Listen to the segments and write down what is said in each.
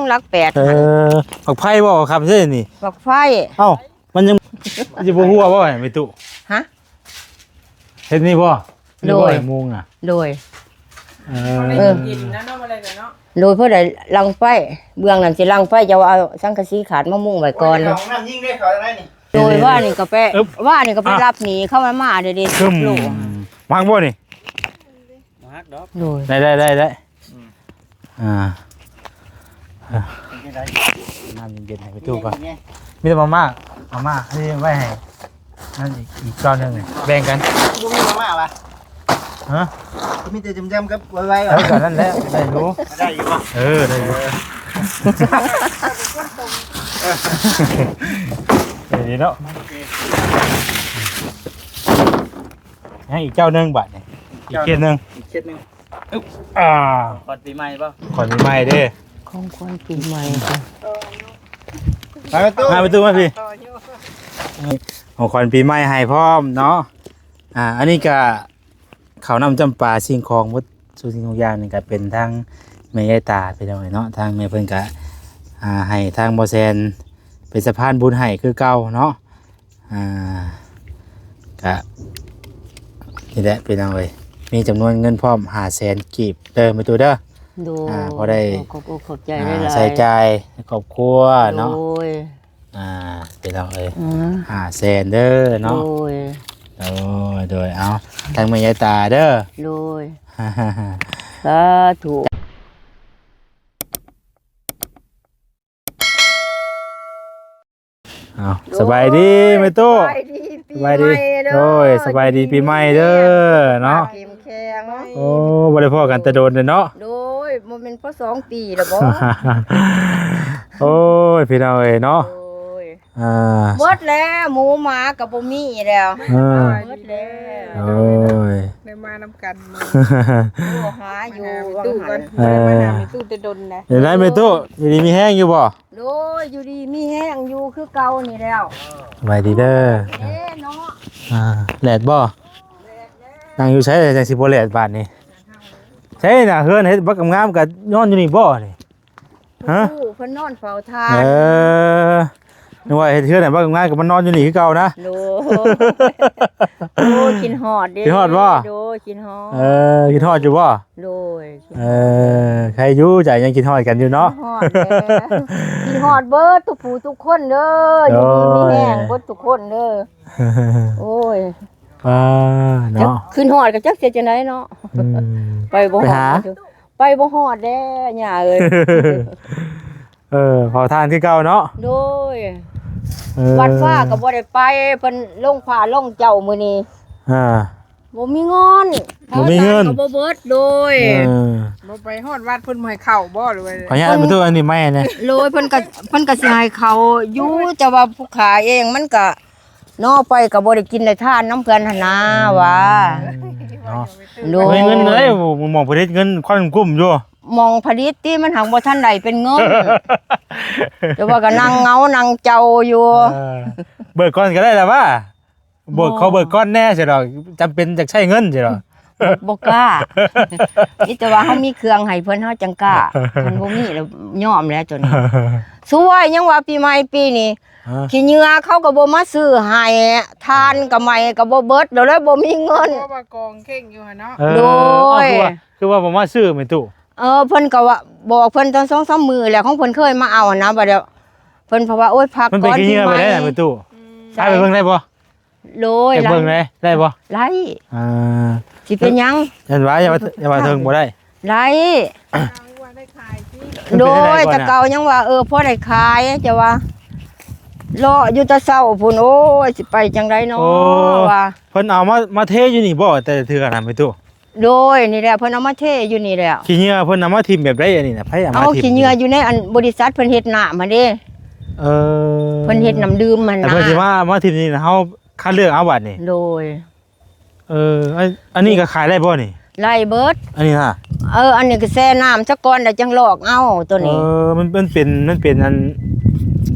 ງຫຼັກແປດ ເອີ ຫັ້ນ ບັກໄຟບໍ່ ຄຳເດ້ນີ້ ບັກໄຟ ເອົ້າ ມັນຍັງ ມັນຊິບໍ່ຮົ່ວບໍ່ແມ່ຕູ້? ຮະ? ເຮັດນີ້ບໍ່? ນີ້ບໍ່ ໂດຍ ໃຫ້ມຸງນະ ໂດຍ ເອີ ເອີ ເຢັນນະເນາະ ບໍ່ໄດ້ນະເນາະ ໂດຍ ພໍໄດ້ຫຼັງໄຟ ເບື້ອງນັ້ນຊິຫຼັງໄຟ ເຈົ້າເອົາສັງກະສີຂາດມາມຸງໄວ້ກ່ອນ ເອົານ້ຳຍິງເດ້ ເຂົາໄດ້ນີ້ ໂດຍ ວ່ານີ້ກໍໄປ ອຶບ ວ່ານີ້ກໍໄປ ອ່ະ ຮັບໜີ້ເຂົາມາ ມາເດ້ ເດ້ ຄຶມ ໂລ ມັກບໍ່ນີ້? ບໍ່ຮັກດອກ ໂດຍ ໄດ້ ໄດ້ ໄດ້ ໄດ້ ອືມ ອ່າ ເປັນຈັ່ງໃດ? ນ້ຳເຢັນໆ ໃຫ້ໄປຕູ້ກ່ອນ ເຢັນໆ ມີແຕ່ມາມ່າ ມາມ່າ ເອົາໄວ້ໃຫ້ ນັ້ນອີກ ອີກກ້ອນໜຶ່ງ ແບ່ງກັນ ບໍ່ມີມາມ່າຫວາ? ຮະ? ມີແຕ່ຈຳໆ ກັບໄວໆ ເອີ ກໍນັ້ນແຫຼະ ໄດ້ຢູ່ ໄດ້ຢູ່ບໍ່? ເອີ ໄດ້ຢູ່ ເອີ ເອີ ເນາະ ຍັງອີກເຈົ້າໜຶ່ງບາດນີ້ ອີກເຂດໜຶ່ງ ອີກເຂດໜຶ່ງ ອຶບ ອ່າ ຂອງຂວັນປີໃໝ່ບໍ່? ຂອງຂວັນປີໃໝ່ເດ້ ຂອງຂວັນປີໃໝ່ ມາໄປຕູ້ ມາໄປຕູ້ ມາພີ່ ຂອງຂວັນປີໃໝ່ໃຫ້ພ້ອມເນາະ ອ່າ ອັນນີ້ກະເຂົ້ານ້ຳຈຳປາ ສິ່ງຂອງໝົດ ສູ່ສິ່ງທຸກຢ່າງນີ້ກະເປັນທາງແມ່ຍາຍຕາ ພີ່ນ້ອງເອີຍເນາະ ທາງແມ່ເພິ່ນກະ ອ່າ ໃຫ້ທາງບໍ່ແຊນເປັນສະພານບຸນໃຫ້ຄືເກົ່າເນາະ ອ່າ ກະ ນີ້ແຫຼະພີ່ນ້ອງເອີຍ ມີຈຳນວນເງິນພ້ອມຫ້າແສນກີບເດີ ແມ່ຕູ້ເດີ ໂດຍ ອ່າ ພໍໄດ້ ຂອບອົກຂອບໃຈ ອ່າ ຫຼາຍໆ ໃຊ້ຈ່າຍໃນຄອບຄົວເນາະ ໂດຍ ອ່າ ພີ່ນ້ອງເອີຍ ອືມ ຫ້າແສນເດີເນາະ ໂດຍ ໂດຍ ໂດຍ ເອົາ ທາງແມ່ຍາຍຕາເດີ ໂດຍ ສາທຸ ເອົາ ສະບາຍດີແມ່ຕູ້ ສະບາຍດີ ສະບາຍດີ ປີໃໝ່ເດີ ໂດຍ ສະບາຍດີປີໃໝ່ເດີເນາະ ເຂັ້ມແຂງ ໂອ້ ບໍ່ໄດ້ພໍ້ກັນແຕ່ດົນເລີຍເນາະ ໂດຍ ບໍ່ແມ່ນພໍ້ສອງປີແລ້ວບໍ? ໂອ້ຍ ພີ່ນ້ອງເອີຍເນາະ ໂດຍ ອ່າ ໝົດແລ້ວ ໝູໝາກໍບໍ່ມີແລ້ວ ເອີ ໝົດແລ້ວ ໂອ້ຍ ໄດ້ມານຳກັນ ໂທຫາຢູ່ ມາຫາແມ່ຕູ້ກ່ອນ ເອີ ບໍ່ໄດ້ມາຫາແມ່ຕູ້ແຕ່ດົນແລ້ວ ເປັນໃດແມ່ຕູ້ ຢູ່ດີມີແຮງຢູ່ບໍ່? ໂດຍ ຢູ່ດີມີແຮງຢູ່ຄືເກົ່ານີ້ແລ້ວ ສະບາຍດີເດີ ເອີເນາະ ອ່າ ແດດບໍ່? ແດດແລ້ວ ນັ່ງຢູ່ໃສຈັ່ງຊິບໍ່ແດດບາດນີ້? ໃສນະ ເຮືອນເຮັດບັກງາມໆ ກໍນອນຢູ່ນີ້ບໍ່ນີ້? ຮະ? ໂອ້ ເພິ່ນນອນເຝົ້າທ່ານ ເອີ ນຶກວ່າເຮັດເຮືອນໃຫ້ບັກງາມກໍມານອນຢູ່ນີ້ຄືເກົ່ານະ ໂດຍ ໂອ້ ຄິດຮອດເດ້ ຄິດຮອດບໍ່? ໂດຍ ຄິດຮອດ ເອີ ຄິດຮອດຢູ່ບໍ່? ໂດຍ ເອີ ໃຄຢູ່ ໃຈຍັງຄິດຮອດກັນຢູ່ເນາະ ຄິດຮອດແລ້ວ ຄິດຮອດເບິດທຸກຜູ້ທຸກຄົນເດີ ໂດຍ ຢູ່ດີມີແຮງເບິດທຸກຄົນເດີ ໂອ້ຍ ປ້າເນາະ ຄິດຮອດກໍຈັກຊິເຮັດຈັ່ງໃດເນາະ ອືມ ໄປບໍ່ຮອດ ໄປຫາ ໄປບໍ່ຮອດແດ່ຍ່າເອີຍ ເອີ ເຜົາຖ່ານຄືເກົ່າເນາະ ໂດຍ ເອີ ວັດຟ້າກໍບໍ່ໄດ້ໄປ ເພິ່ນລົງຟ້າລົງເຈົ້າມື້ນີ້ ອ່າ ບໍ່ມີເງິນ ບໍ່ມີເງິນ ເຂົ້າສານກໍບໍ່ເບິດ ໂດຍ ເອີ ບໍ່ໄປຮອດວັດເພິ່ນບໍ່ໃຫ້ເຂົ້າບໍ່ ຫຼືວ່າ ຂໍອະນຸຍາດ ເພິ່ນ ປະຕູອັນນີ້ໄມ້ແດ່ ໂດຍ ເພິ່ນກໍ ເພິ່ນກໍຊິໃຫ້ເຂົ້າຢູ່ ແຕ່ວ່າຜູ້ຂາຍເອງມັນກໍ ເນາະ ໄປກໍບໍ່ໄດ້ກິນໄດ້ທານນຳເພິ່ນຫັ້ນນາ ອືມ ວ່າ ເນາະ ໂດຍ ມີເງິນເລີຍ ໝ່ອງຜະລິດເງິນຄວັນກຸ້ມຢູ່ ໝ່ອງຜະລິດຕິ ມັນຫາກບໍ່ທັນໄດ້ເປັນເງິນ ແຕ່ວ່າກໍນັ່ງເຫງົານັ່ງເຈົ້າຢູ່ ເອີ ເບີກກ່ອນກໍໄດ້ລະວ່າ ເບີກ ບໍ່ ຂໍເບີກກ່ອນແດ່ຊິດອກ ຈຳເປັນຢາກໃຊ້ເງິນຊິດອກ ບໍ່ກ້າ ມີແຕ່ວ່າເຮົາມີເຄື່ອງໃຫ້ເພິ່ນ ເຮົາຈັ່ງກ້າ ຄັນບໍ່ມີແລ້ວຍອມແລ້ວໂຕນີ້ ສວຍ ຍັງວ່າປີໃໝ່ປີນີ້ ຮະ ຂີ້ເຫຍື້ອເຂົາກໍບໍ່ມາຊື້ໃຫ້ ຖ່ານກໍໄໝ້ກໍບໍ່ເບິດ ແລ້ວເລີຍບໍ່ມີເງິນ ເພາະວ່າກອງເຄັ່ງຢູ່ຫັ້ນເນາະ ເອີ ໂດຍ ເອົ້າ ຄືວ່າ ຄືວ່າບໍ່ມາຊື້ແມ່ຕູ້ ເອີ ເພິ່ນກໍວ່າ ບອກເພິ່ນຕັ້ງສອງສາມມື້ແລ້ວ ຂອງເພິ່ນເຄີຍມາເອົາຫັ້ນນະ ບັດດຽວເພິ່ນເພາະວ່າ ໂອ້ຍ ພັກກ່ອນ ມັນເປັນຂີ້ເຫຍື້ອໄປໄດ້ແມ່ຕູ້ ອືມ ໃຊ້ໄປເບິ່ງໄດ້ບໍ່? ໂດຍ ໄປເບິ່ງໄດ້ ໄດ້ບໍ່? ໄດ້ ອ່າ ຊິເປັນຫຍັງ? ເຫັນວ່າຢ່າວ່າ ຢ່າວ່າເຖິງບໍ່ໄດ້ ໄດ້ ເປັນໄດກ່ອນນະ? ໂດຍ ແຕ່ເກົ່າຍັງວ່າ ເອີ ພໍໄດ້ຂາຍ ຈະວ່າ ເລາະຢູ່ແຕ່ເຊົ້າພຸ້ນ ໂອ້ຍ ຊິໄປຈັ່ງໃດນໍ ໂອ້ ວ່າ ເພິ່ນເອົາມາ ມາເທຢູ່ນີ້ບໍ່ ແຕ່ລະເທື່ອນະ ແມ່ຕູ້? ໂດຍ ນີ້ແຫຼະ ເພິ່ນເອົາມາເທຢູ່ນີ້ແຫຼະ. ຂີ້ເຫຍື້ອເພິ່ນເອົາມາຖິ້ມແບບໃດ ອັນນີ້ນະ? ໃຜເອົາມາຖິ້ມ? ເອົາຂີ້ເຫຍື້ອຢູ່ໃນອັນບໍລິສັດເພິ່ນເຮັດນ້ຳຫັ້ນເດ້. ເອີ ເພິ່ນເຮັດນ້ຳດື່ມຫັ້ນນະ. ແຕ່ເພິ່ນຊິມາ ມາຖິ້ມນີ້ນະ ເຮົາຄັດເລືອກເອົາບາດນີ້. ໂດຍ ເອີ ອັນ ອັນນີ້ກໍຂາຍໄດ້ບໍ່ນີ້? ໄດ້ເບິດ ອັນນີ້ນະ. ເອີ ອັນນີ້ກໍແຊ່ນ້ຳຊະກ່ອນ ແລ້ວຈັ່ງລອກເອົາໂຕນີ້. ເອີ ມັນ ມັນເປັນ ມັນເປັນອັນ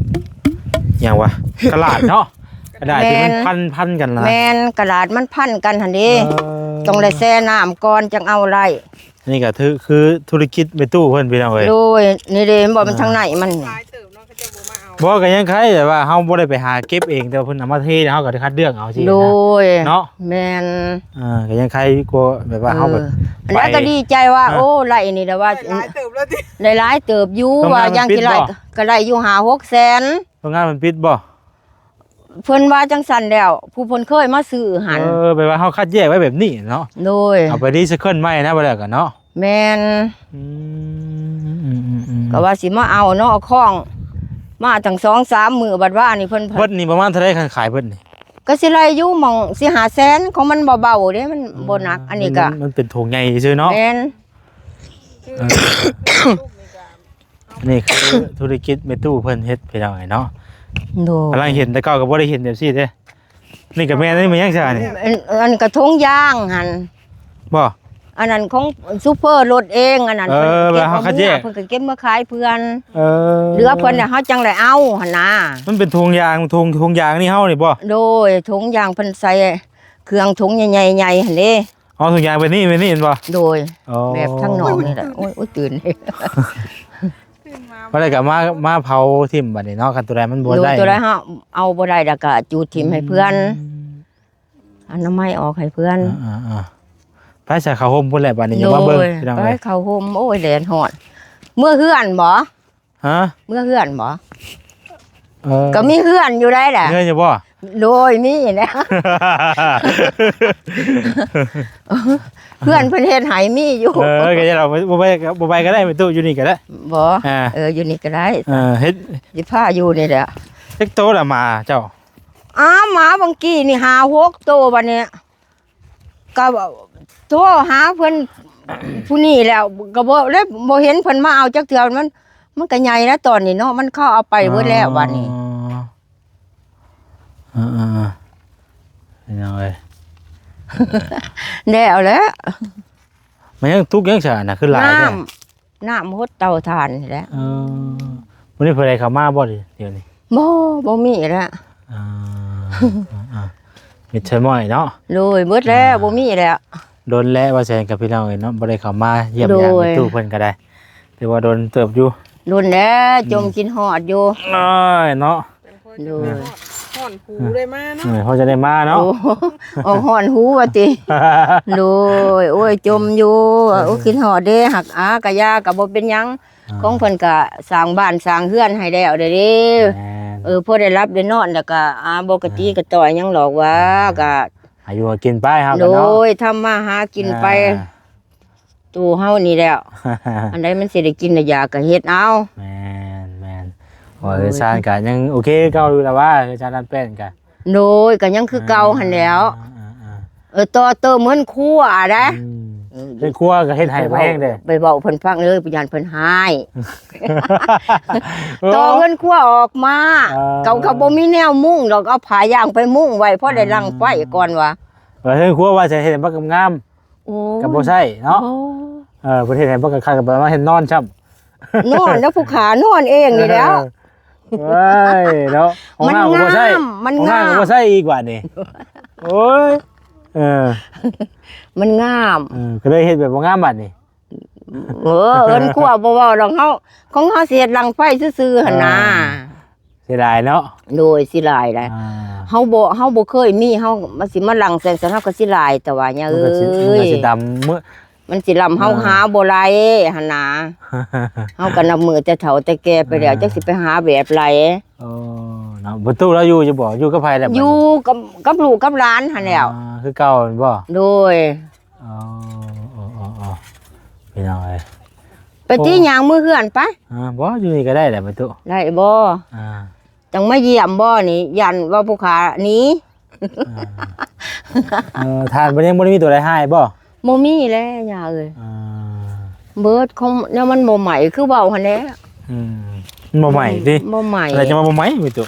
ຫຍັງວະ ກະດາດເນາະ ກະດາດທີ່ມັນ ແມ່ນ ພັນ ພັນກັນນະ. ແມ່ນ ກະດາດມັນພັນກັນຫັ້ນເດ້. ເອີ ຕ້ອງໄດ້ແຊ່ນ້ຳກ່ອນຈັ່ງເອົາໄດ້. ອັນນີ້ກໍຖື ຄືທຸລະກິດແມ່ຕູ້ເພິ່ນ ພີ່ນ້ອງເອີຍ. ໂດຍ ນີ້ເດ້ ເຫັນບໍ່ ມັນ ອ່າ ທາງໃນມັນ ຫຼາຍເຕີບເນາະ ເຂົາເຈົ້າບໍ່ມາເອົາ. ບໍ່ ກໍຍັງໄຄແບບວ່າເຮົາບໍ່ໄດ້ໄປຫາເກັບເອງ ແຕ່ວ່າເພິ່ນເອົາມາເທ ແລ້ວເຮົາກໍໄດ້ຄັດເລືອກເອົາຊີ້ນະ. ໂດຍ ເນາະ ແມ່ນ. ອ່າ ກໍຍັງໄຄກວ່າແບບວ່າເຮົາ ເອີ ແບບ ອັນນັ້ນກໍດີໃຈວ່າ ໄປ ໂອ້ ໄລ່ນີ້ແຫຼະວ່າ ໄດ້ຫຼາຍເຕີບແລ້ວຕິ? ໄດ້ຫຼາຍເຕີບຢູ່ ວ່າຢ່າງທີ່ໄລ່ກໍໄດ້ຢູ່ຫ້າຫົກແສນ. ໂຮງງານມັນປິດບໍ່? ເພິ່ນວ່າຈັ່ງຊັ້ນແລ້ວ ຜູ້ເພິ່ນເຄີຍມາຊື້ຫັ້ນ. ເອີ ແບບວ່າເຮົາຄັດແຍກໄວ້ແບບນີ້ເນາະ. ໂດຍ ເອົາໄປຣີໄຊເຄິນໃໝ່ນະ ບໍ່ແລ້ວກໍເນາະ. ແມ່ນ ອືມໆໆໆ ກໍວ່າຊິມາເອົາເນາະ ຂອງມາຕັ້ງສອງສາມມື້ ບັດວ່ານີ້ເພິ່ນ ເບິດນີ້ປະມານເທົ່າໃດ ຄັນຂາຍເບິດນີ້? ກໍຊິໄລ່ຢູ່ໝ່ອງສີ່ຫ້າແສນ ຂອງມັນບໍ່ເບົາເດ້ ມັນບໍ່ໜັກ. ອືມ ອັນນີ້ກໍ ມັນ ມັນເປັນຖົງໃຫຍ່ຊື່ເນາະ. ແມ່ນ ເອີ ອັນນີ້ຄືທຸລະກິດແມ່ຕູ້ເພິ່ນເຮັດ ພີ່ນ້ອງເອີຍເນາະ. ໂດຍ ກຳລັງເຫັນ ແຕ່ເກົ່າກໍບໍ່ໄດ້ເຫັນແບບຊີ້ເດ້. ນີ້ກໍແມ່ນ ອັນນີ້ແມ່ນຫຍັງຊະນີ້? ອັນ ອັນກະຖົງຢາງຫັ້ນ. ບໍ່ ອັນນັ້ນຂອງຊູເຟີລົດເອງ ອັນນັ້ນ. ເອີ ເພິ່ນເກັບເອົາເມືອ ເພິ່ນກໍເກັບເມືອຂາຍເພື່ອນ. ເອີ ເຫຼືອເພິ່ນແລ້ວເຮົາຈັ່ງໄດ້ເອົາຫັ້ນນະ. ມັນເປັນຖົງຢາງ ຖົງ ຖົງຢາງນີ້ເຮົານີ້ບໍ່? ໂດຍ ຖົງຢາງເພິ່ນໃສ່ເຄື່ອງຖົງໃຫຍ່ໆ ໃຫຍ່ຫັ້ນເດ້. ອໍ ຖົງຢາງແບບນີ້ ແບບນີ້ແມ່ນບໍ່? ໂດຍ ອໍ ແບບທາງນອກນີ້ແຫຼະ. ໂອ້ຍ ໂອ້ຍ ຕື່ນ ພໍໄດ້ກໍມາ ມາເຜົາຖິ້ມບັດນີ້ເນາະ. ຄັນຕົວໃດມັນບໍ່ໄດ້ ໂດຍ ຕົວໃດເຮົາເອົາບໍ່ໄດ້ ແລ້ວກໍຈູດຖິ້ມໃຫ້ເພື່ອນ. ອືມ ອະນາໄມອອກໃຫ້ເພື່ອນ. ອ່າໆໆ ໄປໃສ່ເຂົ້າຮົ່ມພຸ້ນແຫຼະ ບັດນີ້ ໂດຍ ຢາກມາເບິ່ງ ພີ່ນ້ອງເອີຍ. ໄປເຂົ້າຮົ່ມ ໂອ້ຍ ແດດຮ້ອນ. ເມືອເຮືອນບໍ່? ຮະ? ເມືອເຮືອນບໍ່? ເອີ ກໍມີເຮືອນຢູ່ໃດ໋ແຫຼະ. ເຮືອນຢູ່ບໍ່? ໂດຍ ມີແຫຼະ. ເຮືອນເພິ່ນເຮັດໃຫ້ມີຢູ່. ເອີ ກໍຢ່າ ບໍ່ໄປ ບໍ່ໄປກໍໄດ້ ແມ່ຕູ້ ຢູ່ນີ້ກໍໄດ້. ບໍ່ ອ່າ ເອີ ຢູ່ນີ້ກໍໄດ້. ເອີ ເຮັດ ຊິພາຢູ່ນີ້ແຫຼະ. ຈັກໂຕລະໝາເຈົ້າ? ອ້າວ ໝາບາງກີ້ນີ້ຫ້າຫົກໂຕ ບັດນີ້ກໍໂທຫາເພິ່ນຜູ້ນີ້ແລ້ວ ກໍບໍ່ໄດ້ ບໍ່ເຫັນເພິ່ນມາເອົາຈັກເທື່ອ. ມັນ ມັນກໍໃຫຍ່ແລ້ວຕອນນີ້ເນາະ ມັນເຂົາເອົາໄປເບິດແລ້ວບັດນີ້. ອໍ ເອີໆໆ ພີ່ນ້ອງເອີຍ ແລ້ວແຫຼະ. ມັນຍັງຕຸກຫຍັງຊະນະ ຄືຫຼາຍແທ້? ນ້ຳ ນ້ຳຫົດເຕົາຖ່ານນີ້ແຫຼະ. ເອີ ມື້ນີ້ຜູ້ໃດເຂົ້າມາບໍ່ດຽວນີ້? ບໍ່ ບໍ່ມີແລ້ວ. ອ່າ ອ່າໆ ມິດສະມ້ອຍເນາະ. ໂດຍ ເບິດແລ້ວ ອ່າ ບໍ່ມີແລ້ວ. ດົນແລ້ວ ວ່າແຊນກັບພີ່ນ້ອງເອີຍເນາະ ບໍ່ໄດ້ເຂົ້າມາຢ້ຽມຢາມ ໂດຍ ແມ່ຕູ້ເພິ່ນກໍໄດ້ ຖືວ່າດົນເຕີບຢູ່. ດົນແລ້ວ ອືມ ຈົ່ມຄິດຮອດຢູ່. ໂອ້ຍເນາະ. ໂດຍ ຮ້ອນຫູໄດ້ມາເນາະ. ເອີ ພໍຈະໄດ້ມາເນາະ. ໂອ້ ອອກຮ້ອນຫູວ່າຕິ? ໂດຍ ໂອ້ຍ ຈົ່ມຢູ່. ເອີ ໂອ້ ຄິດຮອດເດ້. ຫາກ ອາ ກະຢ່າ ກະບໍ່ເປັນຫຍັງ. ອ່າ ຂອງເພິ່ນກະສ້າງບ້ານສ້າງເຮືອນໃຫ້ແລ້ວເດ້. ແມ່ນ ເອີ ພໍໄດ້ຫຼັບໄດ້ນອນ ແລ້ວກະ ອາ ບໍ່ກະຕີ ອ່າ ກະຕ່ອຍຫຍັງດອກວ່າ ອ່າ ກະ ຫາຢູ່ຫາກິນໄປ ເຮົາກະເນາະ. ໂດຍ ທຳມາຫາກິນໄປ. ອ່າ ໂຕເຮົານີ້ແຫຼະ ອັນໃດມັນຊິໄດ້ກິນໄດ້ຢາກກໍເຮັດເອົາ. ແມ່ນໆ ໂອ້ຍ ໂດຍ ເຮືອນຊານກໍຍັງໂອເຄຄືເກົ່າຢູ່ລະວ່າ ເຮືອນຊານລານແປ້ນກໍ ໂດຍ ກໍຍັງຄືເກົ່າຫັ້ນແຫຼ້ວ. ອ່າໆໆ ເອີ ຕໍ່ເຕີມເຮືອນຄົວໄດ໋. ອືມ ເຮືອນຄົວກໍເຮັດໃຫ້ແຮງເດ້ ໄປເວົ້າເພິ່ນຟັງເດີ ຢ້ານເພິ່ນຮ້າຍ. ເອີ ຕໍ່ເຮືອນຄົວອອກມາ ເອີ ກໍ ກໍບໍ່ມີແນວມຸງດອກ ເອົາຜ້າຢາງໄປມຸງໄວ້ ພໍໄດ້ດັງໄຟກ່ອນວ່າ. ເອີ ເຮືອນຄົວວ່າຈະເຮັດໃຫ້ມັນງາມ ໂອ້ຍ ກໍບໍ່ໃຊ້ເນາະ. ໂອ້ ເອີ ເພິ່ນເຮັດໃຫ້ບໍ່ຄັກໆ ກໍປະມານເຮັດນອນຊ້ຳ ນອນແລ້ວ ຜູ້ຂານອນເອງນີ້ແຫຼ້ວ. ເອີ ເອີຍເນາະ ຫ້ອງນ້ຳກໍບໍ່ໃຊ້ ມັນງາມ ຫ້ອງນ້ຳກໍບໍ່ໃຊ້ອີກບາດນີ້. ໂອ້ຍ ເອີ ມັນງາມ ເອີ ກໍເລີຍເຮັດແບບບໍ່ງາມບາດນີ້. ເອີ ເຮືອນຄົວບໍ່ເວົ້າດອກ ເຮົາ ຂອງເຮົາຊິເຮັດດັງໄຟຊື່ໆຫັ້ນນາ. ອ່າ ເສຍດາຍເນາະ. ໂດຍ ເສຍດາຍໄດ໋. ອ່າ ເຮົາບໍ່ ເຮົາບໍ່ເຄີຍມີ ເຮົາ ມັນຊິມາຫຼັງໃສ່ຊັ້ນ ເຮົາກໍເສຍດາຍ ແຕ່ວ່າຫຍັງ ມັນກໍຊິ ເອີຍ ມັນກໍຊິດຳເມີ້ ມັນຊິດຳ ເຮົາ ອ່າ ຫາບໍ່ໄດ້ຫັ້ນນາ. ເຮົາກໍນັບມື້ແຕ່ເຖົ້າແຕ່ແກ່ໄປແລ້ວ ອ່າ ຈັກຊິໄປຫາແບບໃດ. ໂອ້ ເນາະ ປະຕູລາວຢູ່ຢູ່ບໍ່? ຢູ່ກັບໃຜແລ້ວບັດນີ້? ຢູ່ກັບ ກັບລູກກັບຫຼານຫັ້ນແຫຼ້ວ. ອ່າ ຄືເກົ່າແມ່ນບໍ່? ໂດຍ. ອໍ ເອີ ເອີ ເອີ ພີ່ນ້ອງເອີຍ ໄປຕິ ໂອ້ ຍ່າງມືເຮືອນໄປ. ອ່າ ບໍ່ ຢູ່ນີ້ກໍໄດ້ແຫຼະ ແມ່ຕູ້. ໄດ້ບໍ່? ອ່າ ຈັ່ງມາຢ້ຽມບໍ່ນີ້ ຢ້ານວ່າຜູ້ຂ້າໜີ. ອ່າ ເອີ ທ່ານບໍ່ ຍັງບໍ່ໄດ້ມີຕົວໃດຫາຍບໍ່? ບໍ່ມີແລ້ວ ຍ່າເອີຍ. ອ່າ ເບິດຂອງແນວມັນບໍ່ໄໝ້ ຄືເວົ້າຫັ້ນແຫຼະ. ອືມ ມັນບໍ່ໄໝ້ຕິ? ບໍ່ໄໝ້. ອະໄລຈະມາບໍ່ໄໝ້ ແມ່ຕູ້?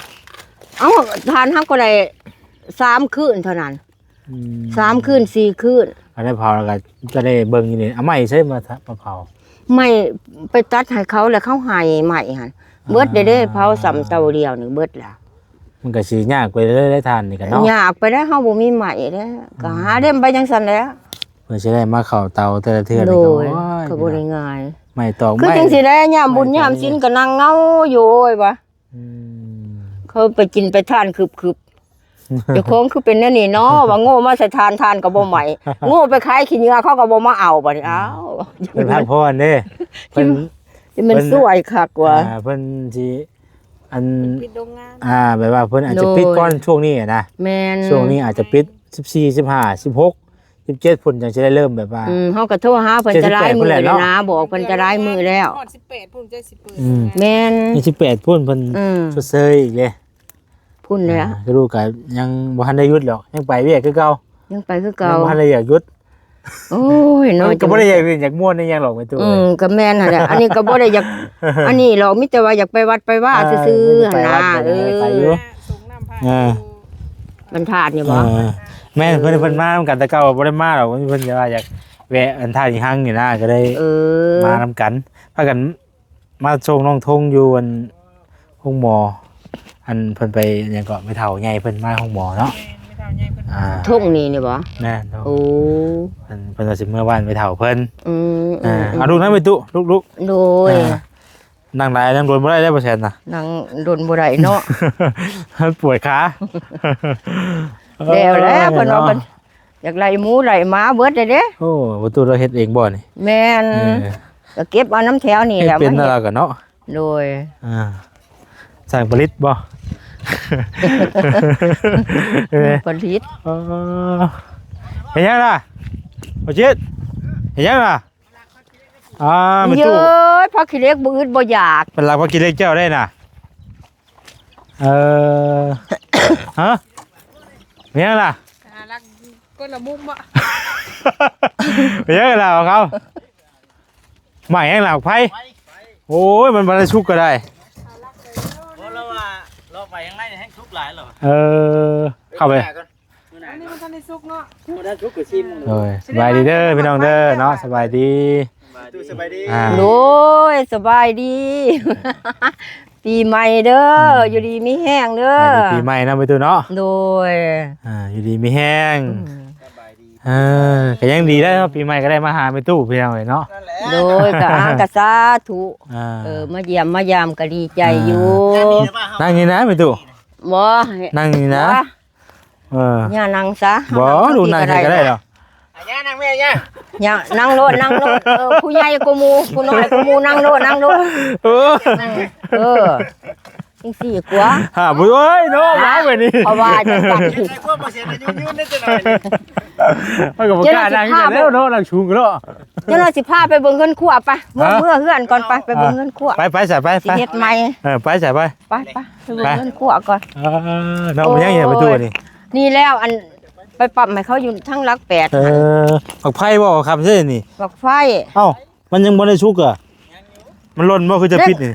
ເອົ້າ ທ່ານເຮົາກໍໄດ້ສາມຄືນເທົ່ານັ້ນ. ອືມ ສາມຄືນ ສີ່ຄືນ. ອັນນັ້ນເຜົາແລ້ວກໍຈະໄດ້ເບິ່ງຢູ່ນີ້. ເອົາໄມ້ໃສມາ ມາເຜົາ? ໄມ້ໄປຕັດໃຫ້ເຂົາ ແລ້ວເຂົາໃຫ້ໄມ້ຫັ້ນ. ອ່າ ເບິດເດ້ ເຜົາສ່ຳເຕົາດຽວນີ້ເບິດລະ. ມັນກໍຊິຍາກໄປເລີຍ ທ່ານນີ້ກໍເນາະ. ຍາກໄປແລ້ວ ເຮົາບໍ່ມີໄມ້ແລ້ວ. ອືມ ກໍຫາເຫຼັ້ມໄປຈັ່ງຊັ້ນແຫຼະ ເພື່ອຊິໄດ້ມາເຂົ້າເຕົາແຕ່ລະເທື່ອນີ້. ໂດຍ ກໍບໍ່ໄດ້ງ່າຍ. ໄມ້ຕອກ ຄືຈັ່ງຊີ້ແຫຼະ ຍາມບຸນຍາມສິນກໍນັ່ງເຫງົາຢູ່ ໂອ້ຍວ່າ. ອືມ ເຂົາໄປກິນໄປທານຄຶບໆ ເຈົ້າຂອງຄືເປັນແນວນີ້ເນາະ ວ່າໂງ່ມາໃສ່ຖ່ານ ຖ່ານກໍບໍ່ໄໝ້ ໂງ່ໄປຂາຍຂີ້ເຫຍື້ອ ເຂົາກໍບໍ່ມາເອົາ ບັດນີ້. ອືມ ອ້າວ ເພິ່ນພັກຜ່ອນເດ້ ເພິ່ນ ຊິແມ່ນ ເພິ່ນຊ່ວຍຄັກວ່າ ອ່າ ເພິ່ນຊິ ອັນ ປິດໂຮງງານ. ອ່າ ແບບວ່າເພິ່ນອາດຈະ ໂດຍ ປິດກ່ອນຊ່ວງນີ້ນະ. ແມ່ນ ຊ່ວງນີ້ອາດຈະປິດ ສິບສີ່ ສິບຫ້າ ສິບຫົກ ສິບເຈັດພຸ້ນ ຈັ່ງຊິໄດ້ເລີ່ມແບບວ່າ. ອືມ ເຮົາກໍໂທຫາເພິ່ນຈະຫຼາຍມື້ແລ້ວນະ ບອກເພິ່ນຈະຫຼາຍມື້ແລ້ວ. ຮອດສິບແປດພຸ້ນຈະຊິເປີດ. ອືມ ແມ່ນ ມີສິບແປດພຸ້ນ ເພິ່ນ ອືມ ຊົດເຊີຍອີກເດ້ ພຸ້ນແຫຼະ. ອ່າ ກໍລູກກໍຍັງບໍ່ທັນໄດ້ຢຸດດອກ ຍັງໄປວຽກຄືເກົ່າ ຍັງໄປຄືເກົ່າ ຍັງບໍ່ທັນໄດ້ຢາກຢຸດ. ໂອ້ຍເນາະ ມັນກໍບໍ່ໄດ້ຢາກຫຼິ້ນຢາກມ່ວນອີ່ຫຍັງດອກ ແມ່ຕູ້. ອືມ ກໍແມ່ນຫັ້ນແຫຼະ ອັນນີ້ກໍບໍ່ໄດ້ຢາກ ອັນນີ້ດອກ ມີແຕ່ວ່າຢາກໄປວັດໄປວາ ເອີ ຊື່ໆ ຫັ້ນນະ. ເອີ ໄປຢູ່ ເອີ ວັດທາດນີ້ບໍ່? ເອີ ແມ່ນ ເພິ່ນ ເພິ່ນມານຳກັນ ແຕ່ເກົ່າບໍ່ໄດ້ມາດອກ ເພິ່ນວ່າຢາກແວະອັນທາດອີ່ຮັ່ງນີ້ນະ ກໍເລີຍ ເອີ ມານຳກັນ ພາກັນມາສົ່ງນ້ອງທົງຢູ່ອັນໂຮງໝໍ ອັນເພິ່ນໄປຫຍັງເກາະ ແມ່ເຖົ້າໃຫຍ່ເພິ່ນມາໂຮງໝໍເນາະ. ແມ່ນ ແມ່ເຖົ້າໃຫຍ່ເພິ່ນ ອ່າ ທົງນີ້ນີ້ບໍ່? ແມ່ນ ໂອ້ ເພິ່ນ ເພິ່ນວ່າຊິເມືອບ້ານແມ່ເຖົ້າເພິ່ນ. ອືມ ອ່າ ອືມ ເອົາ ລຸກນຳແມ່ຕູ້ ລຸກໆ ໂດຍ ອ່າ ນັ່ງຫຼາຍນັ່ງດົນບໍ່ໄດ້ເດ້ ບໍ່ແຊນນະ ນັ່ງດົນບໍ່ໄດ້ເນາະ ປວດຂາ. ແລ້ວແຫຼະ ເອີ ເພິ່ນວ່າ ເນາະ ເພິ່ນຢາກໄລ່ໝູໄລ່ໝາເບິດເດ້. ໂອ້ ປະຕູລາວເຮັດເອງບໍ່ນີ້? ແມ່ນ ເອີ ກໍເກັບເອົານຳແຖວນີ້ແຫຼະ ເຮັດເປັນ ມາເຮັດ ລາວກໍເນາະ. ໂດຍ ອ່າ ຊ່າງຜະລິດບໍ່? ເອີ ຜະລິດ. ເອີ ເຮັດຫຍັງລະ ບໍ່ຈິດ? ເຮັດຫຍັງລະ? ອ່າ ແມ່ຕູ້ ເອີຍ ຜັກຂີ້ເຫຼັກບໍ່ອຶດບໍ່ຢາກ ເປັນຫຼັກຜັກຂີ້ເຫຼັກເຈົ້າໄດ້ນະ. ເອີ ຮະ ເປັນຫຍັງລະ? ຫາລັກຄົນລະມຸມບໍ? ເປັນຫຍັງລະຂອງເຂົາ? ໄໝ້ຫຍັງລະ? ໄຟ? ໂອ້ຍ ມັນບໍ່ໄດ້ສຸກກໍໄດ້. ບໍ່ ລາວວ່າລອກໄປທາງໃນແຮ່ງສຸກຫຼາຍແລ້ວ. ເອີ ເຂົ້າໄປ ອັນນີ້ມັນທັນໄດ້ສຸກເນາະ ບໍ່ໄດ້ສຸກກໍຊິມ. ໂດຍ ສະບາຍດີເດີພີ່ນ້ອງເດີເນາະ ສະບາຍດີ ສະບາຍດີ ອ່າ ໂດຍ ສະບາຍດີ ປີໃໝ່ເດີ ອືມ ຢູ່ດີມີແຮງເດີ ສະບາຍດີປີໃໝ່ເນາະ ແມ່ຕູ້ເນາະ ໂດຍ ອ່າ ຢູ່ດີມີແຮງ ອືມ ເອີ ກໍຍັງດີແລ້ວເນາະ ປີໃໝ່ກໍໄດ້ມາຫາແມ່ຕູ້ພີ່ນ້ອງເອີຍເນາະ ໂດຍ ກໍ ອ່າ ກໍສາທຸ ອ່າ ເອີ ມາຢ້ຽມມາຢາມກໍດີໃຈຢູ່ ອ່າ ນັ່ງນີ້ນະແມ່ຕູ້ ບໍ່ ນັ່ງນີ້ນະ ບໍ່ ເອີ ຍ່ານັ່ງຊະ ບໍ່ ລູກນັ່ງໃຫ້ກໍໄດ້ດອກ ຍ່ານັ່ງແມ່ຍ່າ ຍ່ານັ່ງໂລດ ນັ່ງໂລດ ເອີ ຜູ້ໃຫຍ່ກວ່າໝູ່ ຜູ້ນ້ອຍກວ່າໝູ່ ນັ່ງໂລດ ນັ່ງໂລດ ເອີ ເອີ ຈັ່ງຊີ້ກວ່າ ຫາ ໂອ້ຍເນາະ ເອົາໄວ້ນີ້ ເພາະວ່າຈັ່ງຊັ້ນ ໃຫ້ພວກມາເສຍອາຍຸຍືນໄດ້ຈັກໜ້ອຍນີ້ ມັນກໍບໍ່ກ້ານັ່ງຄືກັນແລ້ວເນາະ ນັ່ງສູງກໍເນາະ ເຈົ້າໜ້ອຍຊິພາໄປເບິ່ງເຮືອນຄົວໄປ ເມືອ ເມືອເຮືອນກ່ອນໄປ ໄປເບິ່ງເຮືອນຄົວ ໄປ ໄປຊະ ໄປ ໄປ ເຮັດໃໝ່ ເອີ ໄປຊະ ໄປ ໄປ ໄປ ໄປເບິ່ງເຮືອນຄົວກ່ອນ ເອີ ເນາະ ມັນຍັງຢູ່ປະຕູນີ້ ນີ້ແລ້ວ ອັນ ໄປປ້ຳໃຫ້ເຂົາຢູ່ທາງຫຼັກແປດ ເອີ ໝາກໄຟບໍ່ ເອົາຄຳໃສ່ນີ້ ໝາກໄຟ ເອົ້າ ມັນຍັງບໍ່ໄດ້ສຸກເອີ ມັນຫຼົ່ນບໍ່ ຄືຈະປິດນີ້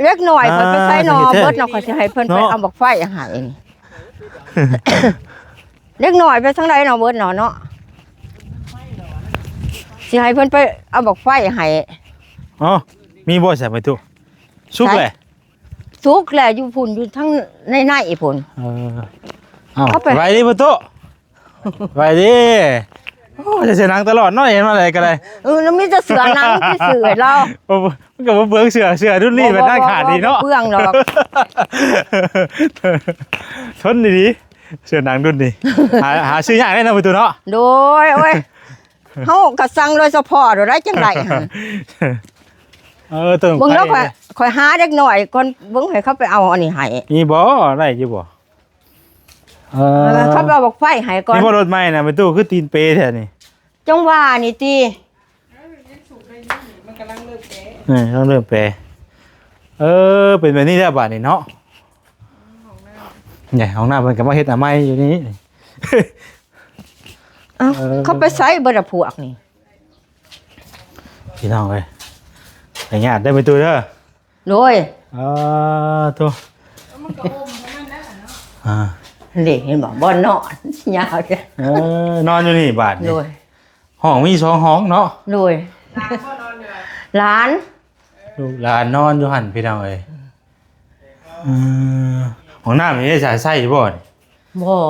ເດັກນ້ອຍຂ້ອຍໄປໃສນໍ ອ່າ ເບິດນໍ ຂ້ອຍຊິໃຫ້ເພິ່ນໄປເອົາໝາກໄຟໃຫ້ ເດັກນ້ອຍໄປທາງໃດນໍ ເບິດນໍເນາະ ຊິໃຫ້ເພິ່ນໄປເອົາໝາກໄຟໃຫ້ ອໍ ມີບໍ່ຊະ ແມ່ຕູ້ ສຸກແຫຼະ ສຸກແຫຼະ ຢູ່ພຸ້ນ ຢູ່ທາງໃນໆ ພຸ້ນ ເອີ ເອົ້າ ເອົາໄປ ສະບາຍດີພໍ່ຕູ້ ສະບາຍດີ ໂອ້ ໃສ່ເສື້ອໜັງຕະຫຼອດເນາະ ເຫັນວ່າໃດກໍໄດ້ ເອີ ມັນມີແຕ່ເສື້ອໜັງ ທີ່ເສື້ອໃຫ້ລາວ ບໍ່ ມັນກໍບໍ່ເປືອງເສື້ອ ເສື້ອດຸ່ນນີ້ ບໍ່ ມັນໜ້າຂາດດີເນາະ ບໍ່ເປືອງດອກ ທົນດີໆ ເສື້ອໜັງດຸ່ນນີ້ ຫາ ຫາຊື້ຍາກເດ້ເນາະ ປະຕູເນາະ ໂດຍ ໂອ້ຍ ເຮົາກໍສັ່ງໂດຍສະເພາະໂດດໃດ ຈັ່ງໃດຫັ້ນ ເອີ ເບິ່ງແລ້ວ ຂ້ອຍ ຂ້ອຍຫາເດັກນ້ອຍກ່ອນ ເບິ່ງໃຫ້ເຂົາໄປເອົາອັນນີ້ໃຫ້ ມີບໍ່ ໄດ້ຢູ່ບໍ່ ເອີ ເຂົາໄປເອົາໝາກໄຟໃຫ້ກ່ອນ ມີບໍ່ ລົດໃໝ່ນະ ແມ່ຕູ້ ຄືຕີນເປແທ້ນີ້ ຈັ່ງວ່ານີ້ຕິ ມັນກຳລັງເລີ່ມແປ ເອີ ກຳລັງເລີ່ມແປ ເອີ ເປັນແບບນີ້ແລ້ວບາດນີ້ເນາະ ນີ້ຫ້ອງນ້ຳເພິ່ນກໍມາເຮັດອະໄມຢູ່ນີ້ ເອົ້າ ເອີ ເຂົາໄປໃສເບິດລະພວກນີ້ ພີ່ນ້ອງເອີຍ ໄປຍາດເດີແມ່ຕູ້ເດີ ໂດຍ ເອີ ໂທ້ ມັນກໍອົມຂອງມັນແລ້ວເນາະ ອ່າ ນີ້ເຫັນບໍ່ ບ່ອນນອນ ຍາວເດີ ເອີ ນອນຢູ່ນີ້ບາດນີ້ ໂດຍ ຫ້ອງມີສອງຫ້ອງເນາະ ໂດຍ ຫຼານບໍ່ນອນຢູ່ຫັ້ນ ຫຼານ ລູກຫຼານນອນຢູ່ຫັ້ນ ພີ່ນ້ອງເອີຍ ເອີ ຫ້ອງນ້ຳນີ້ໄດ້ໃຊ້ ໃຊ້ຢູ່ບໍ່ນີ້? ບໍ່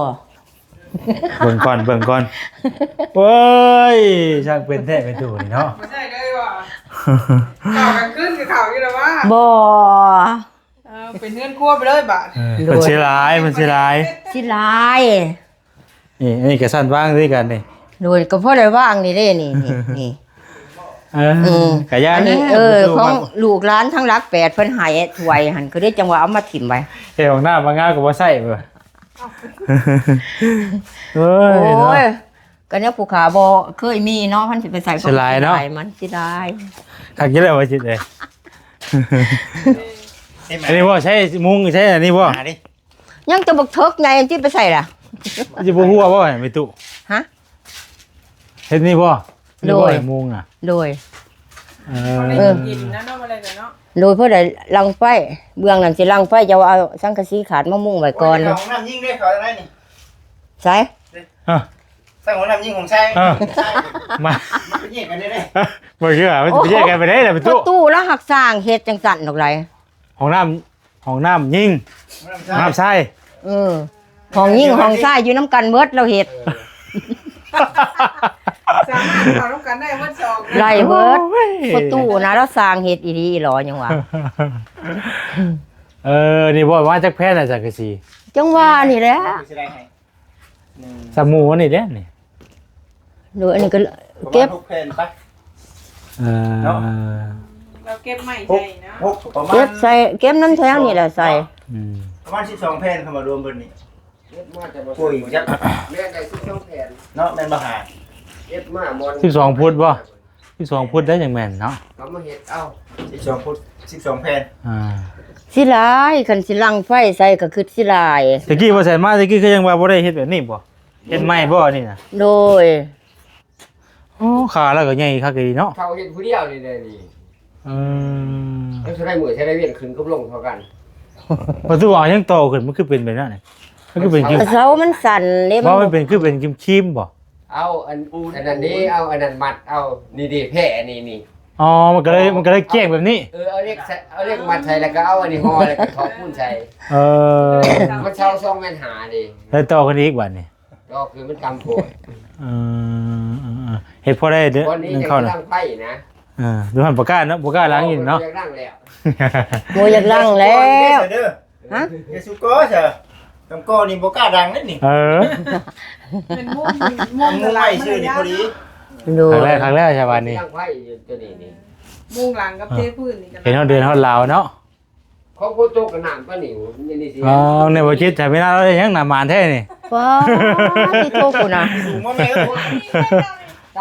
ເບິ່ງກ່ອນ ເບິ່ງກ່ອນ ໂອ້ຍ ຊ່າງເປັນແທ້ແມ່ຕູ້ນີ້ເນາະ ບໍ່ໃຊ້ເລີຍຫວາ ເຂົ້າກາງຄືນກໍເຂົ້າຢູ່ແລ້ວຫວາ ບໍ່ ເອີ ເປັນເຮືອນຄົວໄປເລີຍບາດ ເອີ ໂດຍ ເພິ່ນເສຍຫຼາຍ ເພິ່ນເສຍຫຼາຍ ເສຍຫຼາຍ ນີ້ ອັນນີ້ກໍຊັ້ນວາງຄືກັນນີ້ ໂດຍ ກໍພໍໄດ້ວາງນີ້ເດ້ ນີ້ ນີ້ ນີ້ ເອີ ເອີ ກະຢ່າ ອັນນີ້ ແຫຼະ ເອີ ຂອງລູກຫຼານທາງຫຼັກແປດເພິ່ນໃຫ້ຖ້ວຍຫັ້ນ ກໍເລີຍຈັ່ງວ່າເອົາມາຖິ້ມໄວ້ ເຮັດຫ້ອງນ້ຳມາງາມກໍບໍ່ໃຊ້ເວີ້ຍ ໂອ້ຍ ໂອ້ຍ ເນາະ ກໍແນວຜູ້ຂ້າບໍ່ເຄີຍມີເນາະ ມັນຊິໄປໃສ່ ເສຍຫຼາຍເນາະ ມັນເສຍຫຼາຍ ຄັກຢູ່ແລ້ວວ່າຊິເດ້ ອັນນີ້ບໍ່ໃຊ້ມຸງ ໃຊ້ອັນນີ້ບໍ່ ຫາດິ ຍັງແຕ່ບັກເຖິກໃຫຍ່ ມັນຊິໄປໃສ່ລະ ມັນຊິບໍ່ຮົ່ວບໍ່ແມ່ຕູ້ ຮະ ເຮັດນີ້ບໍ່ ໂດຍ ນີ້ບໍ່ໃຫ້ມຸງນະ ໂດຍ ເອີ ເອີ ກິນນະເນາະ ບໍ່ໄດ້ເນາະ ໂດຍ ພໍໄດ້ລັງໄຟ ເບື້ອງນັ້ນຊິລັງໄຟ ເຈົ້າເອົາສັງກະສີຂາດມາມຸງໄວ້ກ່ອນ ຫ້ອງນ້ຳຍິງເດ້ ເຂົາໄດ້ນີ້ ໃສ ຮະ ສ້າງຫ້ອງນ້ຳຍິງຂອງຊາຍ ເອີ ມາ ມັນໄປແຍກກັນໄດ້ເດ້ ບໍ່ເຊື່ອ ມັນຊິໄປແຍກກັນໄປໄດ້ລະ ປະຕູ ປະຕູລະຫັກສ້າງເຮັດຈັ່ງຊັ້ນດອກໃດ ຫ້ອງນ້ຳ ຫ້ອງນ້ຳຍິງ ຫ້ອງນ້ຳຊາຍ ເອີ ຫ້ອງຍິງຫ້ອງຊາຍຢູ່ນຳກັນເບິດ ລາວເຮັດ ເອີ ສາມາດເຂົ້ານຳກັນໄດ້ເບິດສອງ ໄດ້ເບິດ ໂອ້ຍ ປະຕູນະ ລາວສ້າງເຮັດອີ່ຫຼີອີ່ຫຼໍ ຍັງວ່າ ເອີ ນີ້ບໍ່ ປະມານຈັກແຜ່ນລະ ສັງກະສີ ຈັ່ງວ່ານີ້ແຫຼະ ຊິໄດ້ໃຫ້ ສ່ຳໝູ່ນີ້ແຫຼະນີ້ ໂດຍ ອັນນີ້ກໍເກັບ ປະມານຫົກແຜ່ນໄປ ເອີ ເນາະ ເຮົາເກັບໄມ້ໃສ່ເນາະ ຫົກ ປະມານ ເກັບໃສ່ ເກັບນຳແຖວນີ້ແຫຼະໃສ່ ອືມ ປະມານສິບສອງແຜ່ນ ຄຳວ່າລວມເບິດນີ້ ເກັບມາແຕ່ບໍ່ ໂອ້ຍ ຈັກ ແມ່ນໄດ້ສິບສອງແຜ່ນເນາະ ແມ່ນບໍ່ຫາ ເກັບມາໝ່ອນ ສິບສອງຟຸດບໍ່? ສິບສອງຟຸດໄດ້ຈັ່ງແມ່ນເນາະ ກໍມາເຮັດເອົາ ສິບສອງຟຸດ ສິບສອງແຜ່ນ ອ່າ ຊິຫຼາຍ ຄັນຊິລັງໄຟໃສ່ກໍຄືຊິຫຼາຍ ຕະກີ້ບໍ່ໃສ່ມາ ຕະກີ້ຄືຍັງວ່າບໍ່ໄດ້ເຮັດແບບນີ້ບໍ່? ເຮັດໃໝ່ບໍ່ອັນນີ້ນະ? ໂດຍ ໂອ້ ຂາລາວກໍໃຫຍ່ຄັກອີ່ຫຼີເນາະ ເຂົາເຮັດຜູ້ດຽວນີ້ແຫຼະນີ້ ອືມ ແລ້ວຊິໄດ້ເມື່ອຍຊິໄດ້ວຽນຂຶ້ນກັບລົງເທົ່າກັນ ປະຕູເອົາຫຍັງຕໍ່ຂຶ້ນ ມັນຄືເປັນແບບນັ້ນ ມັນຄືເປັນ ເສົາມັນສັ້ນເດ້ ບໍ່ ມັນ ມັນເປັນຄືເປັນຄີມໆບໍ່? ເອົາອັນ ອັນນັ້ນເດ້ ເອົາອັນນັ້ນມັດ ເອົານີ້ເດ້ ແຜ່ອັນນີ້ນີ້ ອໍ ມັນກໍເລີຍ ມັນກໍເລີຍກ້ຽງແບບນີ້ ເອີ ເອົາເຫຼັກໃສ່ ເອົາເຫຼັກມັດໃສ່ ແລ້ວກໍເອົາອັນນີ້ຫໍ່ ແລ້ວກໍຖອກປູນໃສ່ ເອີ ມັນເສົາສອງແມ່ນຫ້າເດ້ ແລ້ວຕໍ່ຂຶ້ນອີກບາດນີ້ ດອກຄືມັນຕ່ຳໂພດ ເອີ ເອີ ເອີ ເຮັດພໍໄດ້ເດີ ບໍ່ນີ້ ໜຶ່ງເຂົ້ານະ ກຳລັງໄຟນະ ເອີ ຢູ່ຫັ້ນບໍ່ກ້າເນາະ ບໍ່ກ້າລ້າງອີກເນາະ ບໍ່ຢາກລ້າງແລ້ວ ບໍ່ຢາກລ້າງແລ້ວ ຮະ ຢ່າສູ່ກໍຊະ ກຳກໍນີ້ບໍ່ກ້າດັງເດ້ນີ້ ເອີ ເປັນມຸງ ມຸງໄວ້ຊື່ນີ້ພໍດີ ໂດຍ ຄັກແລ້ວ ຄັກແລ້ວຊະບາດນີ້ ກຳລັງໄຟຢູ່ຕົວນີ້ນີ້ ມຸງຫຼັງກັບເທພື້ນນີ້ກໍ ເຫັນຮອດເດືອນຮອດລາວເນາະ ຂອງຝົນຕົກກໍນ້ຳປານນີ້ ນີ້ ນີ້ຊິ ອໍ ໃນບໍ່ຈິດ ຖ້າເວລາເຮົາໄດ້ຫຍັງໜ້າໝານແທ້ນີ້ ປາດ ທີ່ໂຕພຸ້ນນະ ສູງບໍ່ແມ່ນ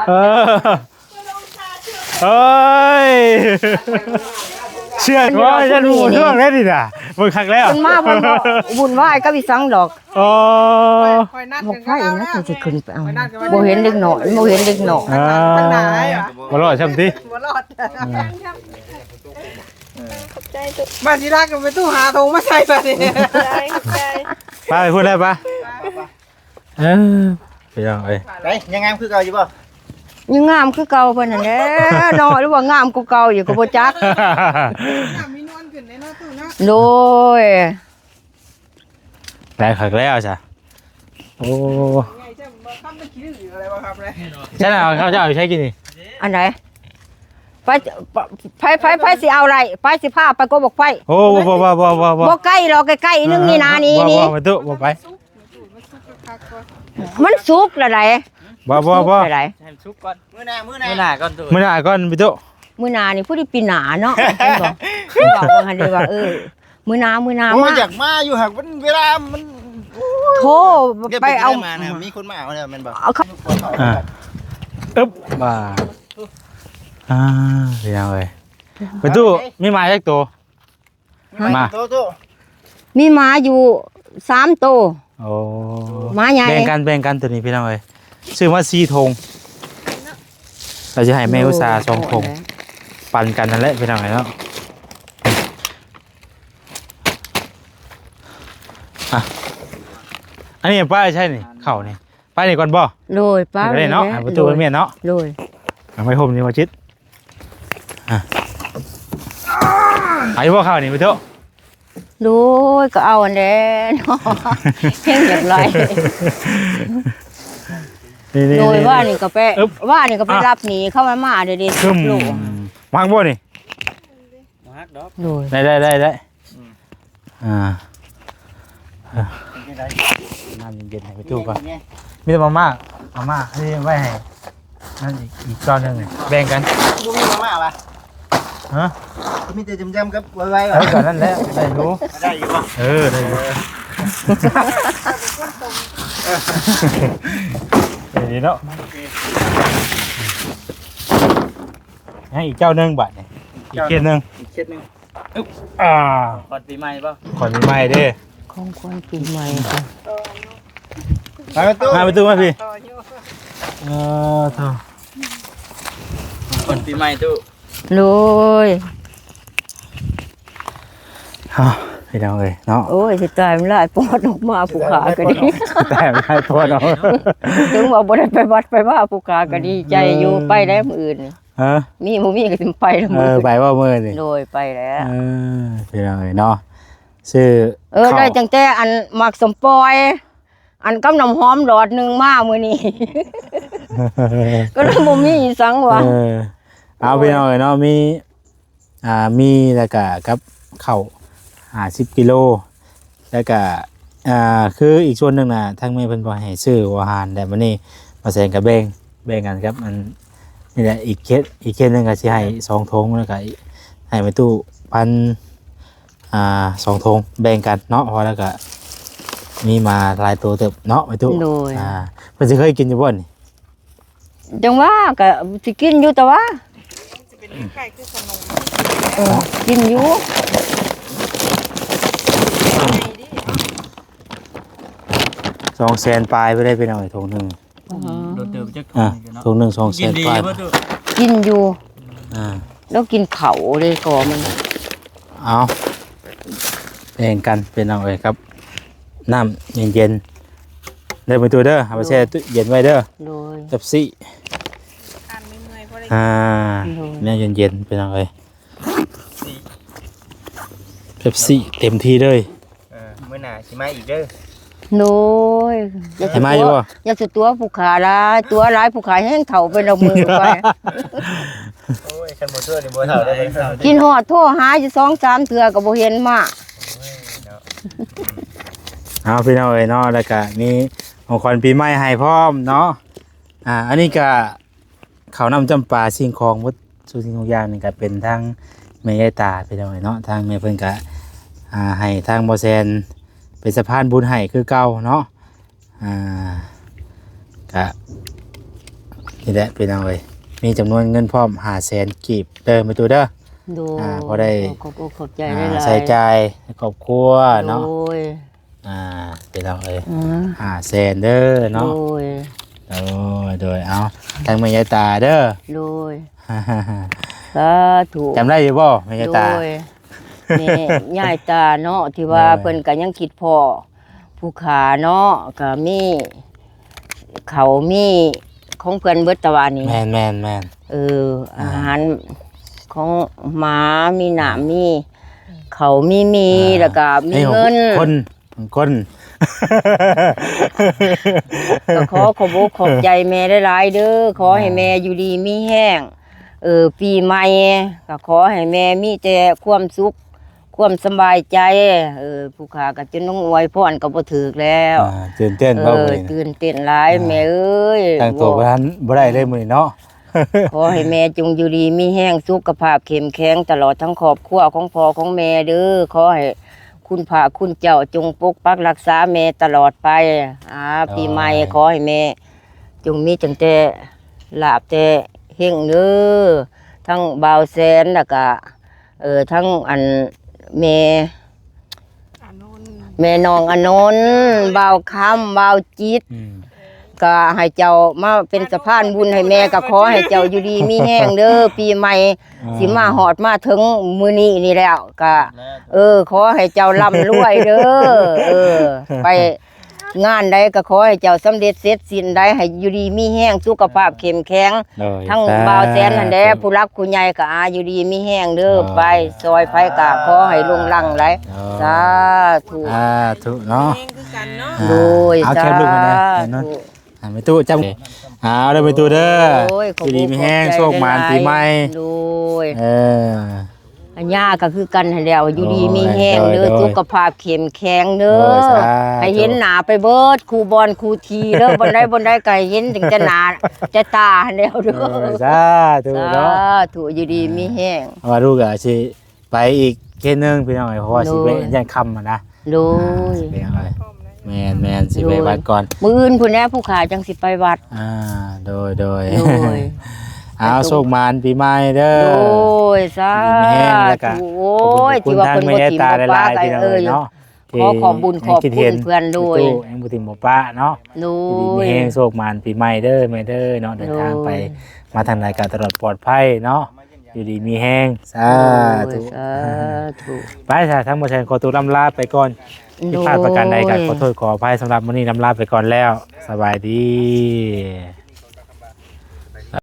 ເອີ ເອີຍ ເຊື່ອວ່າຈະຮູ້ເລື່ອງໄດ້ນີ້ນະ ເບິ່ງຄັກແລ້ວ ເພິ່ນມາເພິ່ນບໍ່ວຸ່ນວາຍກັບອີ່ສັງດອກ ອໍ ຂ້ອຍນັດກັນກັບລາວແລ້ວ ບໍ່ເຫັນເດັກນ້ອຍ ບໍ່ເຫັນເດັກນ້ອຍ ອ່າ ບໍ່ລອດຊ້ຳຕິ ບໍ່ລອດ ອືມ ຂອບໃຈຕຸ ມາຊິລາກັນໄປຕູ້ຫາຖົງມາໃສ່ບາດນີ້ ຂອບໃຈ ຂອບໃຈ ໄປພຸ້ນແລ້ວປະ ເອີ ພີ່ນ້ອງເອີຍ ໄປ ຍັງງາມຄືເກົ່າຢູ່ບໍ່? ຍັງງາມຄືເກົ່າເພິ່ນຫັ້ນແຫຼະເນາະ ຫຼືວ່າງາມກວ່າເກົ່າຢູ່ກໍບໍ່ຈັກ ນ້ຳມີນວນຂຶ້ນແດ່ເນາະຕູ້ເນາະ ໂດຍ ໄດ້ຄັກແລ້ວຊະ ໂອ້ ໃຫຍ່ຈ້ຳບໍ່ຄຳໄດ້ຂີ້ດື້ອະໄລບໍ່ຄັບເລີຍ ຊັ້ນເອົາເຂົາເຈົ້າຢູ່ໃສກິນນີ້ ອັນໃດ ໄປ ໄປ ໄປ ໄປ ໄປຊິເອົາໄດ້ ໄປຊິພາໄປກົບບັກໄຟ ໂອ້ ບໍ່ ບໍ່ ບໍ່ ບໍ່ ບໍ່ ບໍ່ ບໍ່ໃກ້ດອກ ໃກ້ໆໜຶ່ງນີ້ນາ ນີ້ ບໍ່ ນີ້ ບໍ່ ຕູ້ ບໍ່ໄປ ມັນສຸກແລ້ວໃດ ບໍ່ ບໍ່ ບໍ່ ໃຫ້ມັນສຸກກ່ອນ ມື້ໜ້າ ມື້ໜ້າ ມື້ໜ້າກ່ອນຕູ້ ມື້ໜ້າກ່ອນ ພີ່ຕູ້ ມື້ໜ້ານີ້ຜູ້ທີ່ປີໜ້າເນາະ ເຫັນບໍ່ ບອກວ່າຫັ້ນເດ້ວ່າ ເອີ ມື້ໜ້າ ມື້ໜ້າ ໂອ້ຍ ມາ ຢາກມາຢູ່ ຫາກມັນເວລາມັນ ໂອ້ຍ ໂທໄປເອົາ ເກັບໄປມານະ ມີຄົນມາເອົາແລ້ວແມ່ນບໍ່? ເອົາເຂົ້າ ອ່າ ອຶບ ບາດ ອ່າ ພີ່ນ້ອງເອີຍ ປະຕູ ມີໝາຈັກໂຕ? ໝາ ໂຕໂຕ ມີໝາຢູ່ສາມໂຕ. ໂອ້ ໝາໃຫຍ່ ແບ່ງກັນ ແບ່ງກັນ ໂຕນີ້ພີ່ນ້ອງເອີຍ ຊື້ມາສີ່ຖົງ ລາວຊິໃຫ້ແມ່ອຸດສາສອງຖົງ ໂອ້ ປັ່ນກັນນັ້ນແຫຼະພີ່ນ້ອງເອີຍເນາະ. ອ່ະ ອັນນີ້ປ້າໃຊ້ນີ້ ເຂົ້ານີ້ ໄປນີ້ກ່ອນບໍ່? ໂດຍ ໄປໄດ້ເນາະ ໃຫ້ປະຕູເພິ່ນແມ່ນເນາະ. ໂດຍ ເອົາໄວ້ຮົ່ມນີ້ບໍ່ຈິດ ອ່ະ ໄປບໍ່ເຂົ້ານີ້ປະຕູ? ໂດຍ ກໍເອົາອັນແຫຼະເນາະ ເຮັດຫຍັງຫຼາຍ. ນີ້ໆ ໂດຍ ວ່ານີ້ກໍໄປ ອຶບ ວ່ານີ້ກໍໄປ ອ່ະ ຮັບໜີ້ເຂົາມາເດ້ ອືມ ໂລ ມັກບໍ່ນີ້? ບໍ່ຮັກດອກ ໂດຍ ໄດ້ ໄດ້ ໄດ້ ໄດ້ ອືມ ອ່າ ເປັນຈັ່ງໃດ? ນ້ຳເຢັນໆ ໃຫ້ໄປຕູ້ກ່ອນ ເຢັນໆ ມີແຕ່ມາມ່າ ມາມ່າ ເອົາໄວ້ໃຫ້ນັ້ນອີກ ອີກກ້ອນໜຶ່ງ ແບ່ງກັນ. ບໍ່ມີມາມ່າຫວາ? ຮະ? ມີແຕ່ຈຳໆກັບໄວໆຫວາ? ເອີ ກໍນັ້ນແຫຼະ ໄດ້ຢູ່ ໄດ້ຢູ່ບໍ່? ເອີ ໄດ້ຢູ່ ເອີ ເອີ ເອີ ນີ້ເນາະ ໂອເຄ ຍັງອີກເຈົ້າໜຶ່ງບາດນີ້ ອີກເຂດໜຶ່ງ ອີກເຂດໜຶ່ງ. ອຶບ ອ່າ ຂອງຂວັນປີໃໝ່ບໍ່? ຂອງຂວັນປີໃໝ່ເດ້ ຂອງຂວັນປີໃໝ່ ໄປປະຕູ ມາປະຕູມາພີ່ ເອີ ເຖົ້າ ຂອງຂວັນປີໃໝ່ຕູ້ ໂດຍ ເອົ້າ ພີ່ນ້ອງເອີຍເນາະ ໂອ້ຍ ຊິຕາຍ ມັນຫຼາຍໂພດ ອອກມາຜູ້ຂ້າກໍດີ ແຕ່ຫຼາຍໂພດເນາະ ເຖິງວ່າບໍ່ໄດ້ໄປວັດໄປວາ ຜູ້ຂ້າກໍດີໃຈຢູ່ ອືມ ໄປແລ້ວມື້ອື່ນ ຮະ? ມີບໍ່ມີກໍຊິໄປແລ້ວ ເອີ ມື້ ໄປບໍ່ມື້ນີ້? ໂດຍ ໄປແລ້ວ ເອີ ພີ່ນ້ອງເອີຍເນາະ ຊື້ ເອີ ເຂົ້າ ໄດ້ຕັ້ງແຕ່ອັນໝາກສົມປອຍ ອັນກັບນ້ຳຫອມຫຼອດໜຶ່ງມາມື້ນີ້ ກໍເລີຍບໍ່ມີອີ່ຫຍັງວ່າ ເອີ ເອົາ ໂດຍ ພີ່ນ້ອງເອີຍເນາະ ມີ ອ່າ ມີ ແລ້ວກະກັບເຂົ້າຫ້າສິບກິໂລ ແລ້ວກະ ອ່າ ຄືອີກສ່ວນໜຶ່ງນະ ທາງແມ່ເພິ່ນບໍ່ໃຫ້ຊື້ຫົວອາຫານ ແລ້ວມື້ນີ້ບ່າວແສນກະແບ່ງ ແບ່ງກັນກັບອັນນີ້ແຫຼະ ອີກເຂດ ອີກເຂດໜຶ່ງກະຊິໃຫ້ສອງຖົງ ແລ້ວກະໃຫ້ແມ່ຕູ້ພັນ ອ່າ ສອງຖົງ ແບ່ງກັນເນາະ ເພາະວ່າແລ້ວກະມີໝາຫຼາຍໂຕເຕີບເນາະ ແມ່ຕູ້ ໂດຍ ອ່າ ເພິ່ນຊິເຄີຍກິນຢູ່ບໍ່ນີ້? ຈັ່ງວ່າກໍຊິກິນຢູ່ ແຕ່ວ່າ ເອີ ກິນຢູ່ ສອງແສນປາຍໄປໄດ້ ພີ່ນ້ອງເອີຍ ຖົງໜຶ່ງ ອືມ ໂດນເຕີບຈັກຖົງນີ້ເນາະ ຖົງໜຶ່ງສອງແສນປາຍ ກິນດີບໍ່ຕູ້ ກິນຢູ່ ອ່າ ແລ້ວກິນເຂົ້າເດ້ກໍມັນ ເອົາ ແບ່ງກັນ ພີ່ນ້ອງເອີຍ ກັບນ້ຳເຢັນໆ ເດີ ແມ່ຕູ້ເດີ ເອົາໄປແຊ່ຕູ້ເຢັນໄວ້ເດີ ໂດຍ ເປັບຊີ ອ່າ ໂດຍ ແນວເຢັນໆ ພີ່ນ້ອງເອີຍ ເປັບຊີເຕັມທີ່ເລີຍ ເອີ ມື້ໜ້າຊິມາອີກເດີ ໂດຍ ໃຫ້ມາຢູ່ບໍ່? ຢ່າຊິຕົວະຜູ້ຂ້າຫຼາຍ ຕົວະຫຼາຍຜູ້ຂ້າແຮງເຖົ້າໄປນຳມື້ໄປ ໂອ້ຍ ຄັນບໍ່ຕົວະນີ້ບໍ່ເຖົ້າເລີຍ ຄິດຮອດໂທຫາຢູ່ສອງສາມເທື່ອກໍບໍ່ເຫັນມາ ໂອ້ຍເນາະ ເອົາ ພີ່ນ້ອງເອີຍເນາະ ແລ້ວກະມີຂອງຂວັນປີໃໝ່ໃຫ້ພ້ອມເນາະ ອ່າ ອັນນີ້ກະ ເຂົ້ານ້ຳຈຳປາ ສິ່ງຂອງໝົດສູ່ສິ່ງທຸກຢ່າງນີ້ກະເປັນທາງແມ່ຍາຍຕາ ພີ່ນ້ອງເອີຍເນາະ ທາງແມ່ເພິ່ນກະ ອ່າ ໃຫ້ທາງບໍ່ແຊນເປັນສະພານບຸນໃຫ້ຄືເກົ່າເນາະ ອ່າ ກະນີ້ແຫຼະ ພີ່ນ້ອງເອີຍ ມີຈຳນວນເງິນພ້ອມຫ້າແສນກີບເດີ ແມ່ຕູ້ເດີ ໂດຍ ອ່າ ພໍໄດ້ ຂໍຂອບອົກຂອບໃຈ ອ່າ ຫຼາຍໆ ໃຊ້ຈ່າຍໃນຄອບຄົວເນາະ ໂດຍ ອ່າ ພີ່ນ້ອງເອີຍ ອືມ ຫ້າແສນເດີເນາະ ໂດຍ ໂດຍ ໂດຍ ເອົາ ທາງແມ່ຍາຍຕາເດີ ໂດຍ ສາທຸ ຈຳໄດ້ຢູ່ບໍ່ແມ່ຍາຍຕາ? ໂດຍ ແມ່ຍາຍຕາເນາະ ທີ່ວ່າ ໂດຍ ເພິ່ນກໍຍັງຄິດພໍ້ຜູ້ຂ້າເນາະ ກໍມີເຂົ້າມີຂອງເພິ່ນເບິດ ຕະຫວ່າງນີ້ ແມ່ນໆໆ ເອີ ອາຫານຂອງໝາ ມີນ້ຳ ມີເຂົ້າ ມີໝີ່ ອ່າ ແລ້ວກໍມີເງິນ ຄົນ ຄົນ ກໍຂໍຂອບອົກຂອບໃຈແມ່ຫຼາຍໆເດີ ຂໍໃຫ້ແມ່ຢູ່ດີມີແຮງ ເອີ ປີໃໝ່ກໍຂໍໃຫ້ແມ່ມີແຕ່ຄວາມສຸກ ຄວາມສະບາຍໃຈ ເອີ ຜູ້ຂ້າກໍຈົນອວຍພອນກໍບໍ່ຖືກແລ້ວ ອ່າ ຕື່ນເຕັ້ນບໍ່ ເອີ ມື້ນີ້ ຕື່ນເຕັ້ນຫຼາຍ ອ່າ ແມ່ເອີຍ ຕັ້ງຕົວບໍ່ທັນ ບໍ່ໄດ້ເລີຍມື້ນີ້ເນາະ ຂໍໃຫ້ແມ່ຈົ່ງຢູ່ດີມີແຮງ ສຸຂະພາບເຂັ້ມແຂງຕະຫຼອດທັງຄອບຄົວຂອງພໍ່ຂອງແມ່ເດີ ຂໍໃຫ້ຄຸນພະຄຸນເຈົ້າຈົ່ງປົກປັກຮັກສາແມ່ຕະຫຼອດໄປ ອາ ໂດຍ ປີໃໝ່ຂໍໃຫ້ແມ່ຈົ່ງມີຕັ້ງແຕ່ ລາບແຕ່ເຮັງເດີ ທັງບ່າວແສນ ແລ້ວກະ ເອີ ທັງອັນແມ່ ອານົນ ແມ່ນ້ອງອານົນ ບ່າວຄຳ ບ່າວຈິດ ອືມ ກະໃຫ້ເຈົ້າມາເປັນສະພານບຸນໃຫ້ແມ່ ກະຂໍໃຫ້ເຈົ້າຢູ່ດີມີແຮງເດີ ປີໃໝ່ ອ່າ ຊິມາຮອດມາເຖິງມື້ນີ້ນີ້ແລ້ວ ກະ ເອີ ຂໍໃຫ້ເຈົ້າລ່ຳລວຍເດີ ເອີ ໄປ ງານໃດກໍຂໍໃຫ້ເຈົ້າສຳເລັດເສັດສິ້ນໄດ້ ໃຫ້ຢູ່ດີມີແຮງ ສຸຂະພາບເຂັ້ມແຂງ ໂດຍ ທັງ ສາທຸ ບ່າວແສນຫັ້ນແຫຼະ ຜູ້ຫຼັກຜູ້ໃຫຍ່ກໍອາຢູ່ດີມີແຮງເດີ ໂດຍ ໄປຊ່ອຍໃຜກໍຂໍໃຫ້ລຸງລັງໄດ້ ໂດຍ ສາທຸ ສາທຸເນາະ ແຮງຄືກັນເນາະ ອ່າ ໂດຍ ເອົາແຄບລູກມາແດ່ ສາທຸ ເນາະ ອ່າ ແມ່ຕູ້ຈັບ ເອົາເດີແມ່ຕູ້ເດີ ໂດຍ ຢູ່ດີມີແຮງ ຂອບອົກຂອບໃຈ ໂຊກໝານ ຫຼາຍໆ ປີໃໝ່ ໂດຍ ເອີ ອາ ຍ່າກໍຄືກັນຫັ້ນແຫຼ້ວ ຢູ່ດີມີແຮງເດີ ໂດຍ ໂດຍ ສຸຂະພາບເຂັ້ມແຂງເດີ ໂດຍ ສາທຸ ໃຫ້ເຫັນໜ້າໄປເບິດຄູ່ບ່ອນຄູ່ທີ່ເດີ ບ່ອນໃດບ່ອນໃດກໍໃຫ້ເຫັນຕັ້ງແຕ່ໜ້າແຕ່ຕາຫັ້ນແຫຼ້ວເດີ ໂດຍ ສາທຸເນາະ ສາທຸ ຢູ່ດີມີແຮງ ອ່າ ວ່າລູກກໍຊິໄປອີກເຂດໜຶ່ງພີ່ນ້ອງເອີຍ ເພາະວ່າຊິໄປ ໂດຍ ຢ້ານຄ່ຳຫັ້ນນະ ໂດຍ ອ່າ ຊິໄປຫຍັງເອີຍ ແມ່ນໆ ຊິໄປວັດກ່ອນ ໂດຍ ມື້ອື່ນພຸ້ນແຫຼະຜູ້ຂ້າຈັ່ງຊິໄປວັດ ອ່າ ໂດຍໆ ໂດຍ ເອົາ ໂຊກໝານປີໃໝ່ເດີ ໂດຍ ສາທຸ ດີມີແຮງ ແລ້ວກະ ໂອ້ຍ ຂອບຄຸນ ທີ່ວ່າເພິ່ນບໍ່ຖິ້ມບໍ່ປະ ພີ່ນ້ອງເອີຍເນາະ ຂໍຂອບບຸນຂອບຄຸນເພິ່ນ ໂດຍ ຍັງບໍ່ຖິ້ມບໍ່ປະເນາະ ໂດຍ ດີມີແຮງ ໂຊກໝານປີໃໝ່ເດີແມ່ເດີເນາະ ເດີນທາງໄປ ໂດຍ ມາທາງໃດກໍຕະຫຼອດປອດໄພເນາະ ຢູ່ດີມີແຮງ ສາທຸ ໂດຍ ສາທຸ ໄປຊະ ທາງບໍ່ແຊນຂໍຕົວລ່ຳລາໄປກ່ອນ ໂດຍ ຜິດພາດປະການໃດກໍຂໍໂທດຂໍອະໄພ ສຳລັບມື້ນີ້ລ່ຳລາໄປກ່ອນແລ້ວ ສະບາຍດີ.